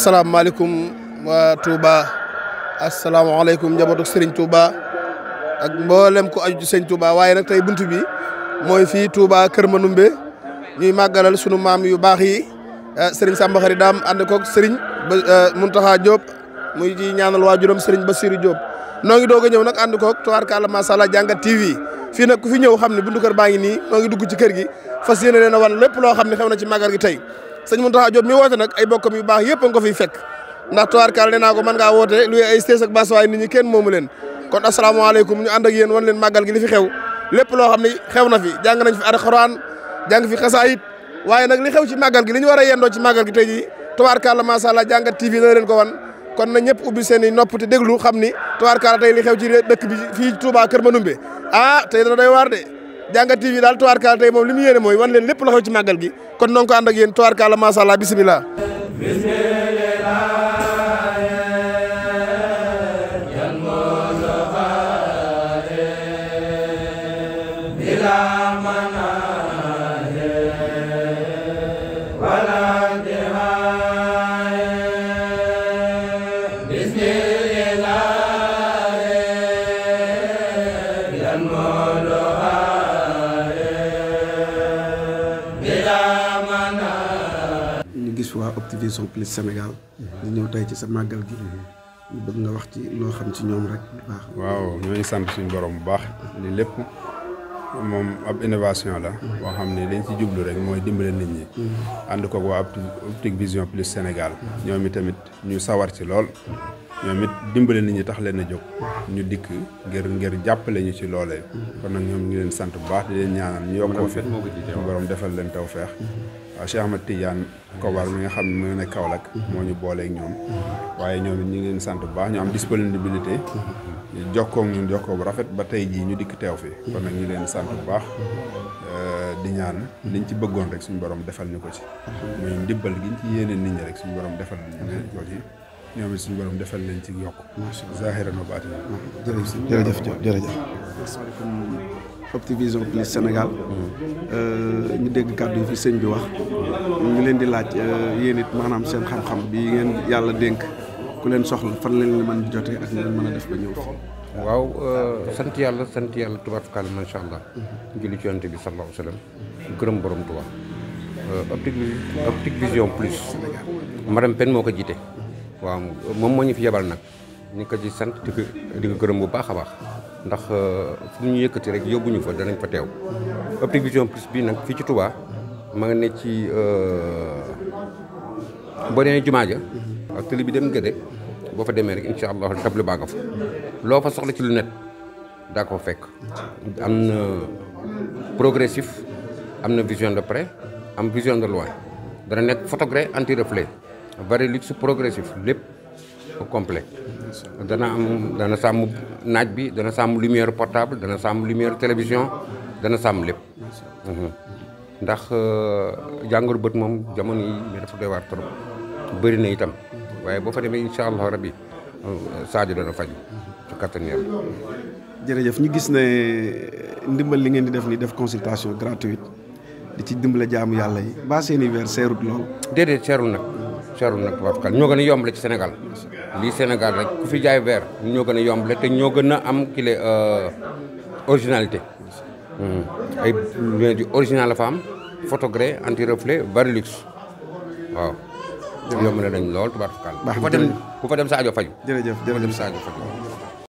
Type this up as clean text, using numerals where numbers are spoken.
asalaamaaleykum waa Touba asalaamaaleykum njabootu Serigne Touba ak mboolem ku aju ci Serigne Touba waaye nag tey buntu bi mooy fii Touba Kër Manumbe ñuy màggalal sunu maam yu baax yi Serigne Samba Khary Dame ànd koog Serigne Mountakha Diop muy ci ñaanal waajuram Serigne Bassirou Diop. noo ngi doog a ñëw nag ànd koog tubaarkàlla macha allah jàngat TV fii nag ku fi ñëw xam ne buntu kër baa ngi nii noo ngi dugg ci kër gi fas yéene leen a wan lépp loo xam ne xew na ci màggal gi tey. sëñ Mountakha Diop mi woote nag ay bokkam yu baax yëpp a nga ko fiy fekk ndax tubaarkaal nee naa ko mën ngaa woote luy ay sées ak baas waaye nit ñi kenn moomu leen kon asalaamaaleykum ñu ànd ak yéen wan leen màggal gi li fi xew lépp loo xam ne xew na fi jàng nañ fi alxuraan jàng fi xasaayit waaye nag li xew ci màggal gi li ñu war a yendoo ci màggal gi tey jii tubaarkaal macha allah jàngat TV na leen ko wan kon na ñëpp ubbi seen i nopp te déglu xam ni tubaarkaal tey li xew ci dëkk bi fii Touba Kër Manumbe tey dana doy waar de jàngat TV daal tubaarkaala tey moom li mu yéene mooy wan leen lépp la xew ci màggal gi kon noo ngi ko ànd ak yéen tubaarkaala macha allah bisimilah. waa Optivision Plus Sénégal ñu ñëw tey ci sa màggal gi ñu bëgg nga wax ci loo xam ci ñoom rek bu baax. waaw ñoo ngi sant suñu borom bu baax li lépp moom ab innovation la boo xam ne dañ ci jublu rek mooy dimbale nit ñi ànd ko waa Optivision Plus Sénégal ñoom itamit ñu sawar ci lool ñoom it dimbale nit ñi tax leen a jóg ñu dikk ngir jàppale ñu ci loolee kon nag ñoom ñu leen sant bu baax di leen ñaanal ñu yokk ko fi suñu borom defal leen tawfeex waaw Cheikh Ahmed Tidiane Kobar mi nga xam ne mu nekk Kaolack moo ñu booleeg ñoom waaye ñoom it ñu ngi leen sant bu baax ñu am disponibilité jokkoog ñun jokkoo bu rafet ba tey jii ñu dikk teew fi kon nag ñu leen sant bu baax di ñaan liñ ci bëggoon rek suñu borom defal ñu ko ci muy ndimbal giñ ci yéene nit ñi rek suñu borom defal ñu ko ci ñoom it suñu borom defal leen ci yokk zahiran wa baatinan jërëjëf Optivision Plus Sénégal ñu dégg kàddu yi fi sëñ bi wax ñu leen di laaj yéen it maanaam seen xam-xam bi ngeen yàlla dénk ku leen soxla fan leen mën di jotee ak leen mën a def ba ñëw fi. waaw sant yàlla tubaarkalla macha allah. julli ci yonent bi sallallahu alayhi wa sallam gërëm borom Tuubaa. Optivision Plus madame Pen moo ko jiite. waaw moom moo ñu fi yebal nag ñu ko ci sant di ko gërëm bu baax a baax. ndax fu ñu yëkkati rek yóbbuñu fa danañ fa teew Optivision Plus bii nag fii ci Touba ma nga ne ci boo demee jumaa ja ak tëli bi dem gëde boo fa demee rek incha allah table baa nga fa loo fa soxla ci lunette daa ko fekk am na progressif am na vision de près am vision de loin dana nekk photogré anti reflet Varilux progressif lépp au complet dana sàmm naaj bi dana sàmm lumière portable dana sàmm lumière télévision dana sàmm lépp ndax jàngoro bët moom jamono yi mais dafa doy waar trop bëri na itam waaye boo fa demee incha allah rabbi Sadio dana faju ci kattan yàlla. jërëjëf ñu gis ne ndimbal li ngeen di def ni def consultation gratuite di ci dimbale jaamu yàlla yi ba seeni weer seerut lool. déedéet seerul nag tubaab ñoo gën a yombale ci Sénégal lii Sénégal rek ku fi jaay verre ñoo gën a yombale te ñoo gën a am kile originalité ay lunettes yu original la fa am photogré anti reflet Varilux waaw. yomb na dañ lool tubaab baax ku fa dem Sadio faju. jërëjëf ku fa dem Sadio faju.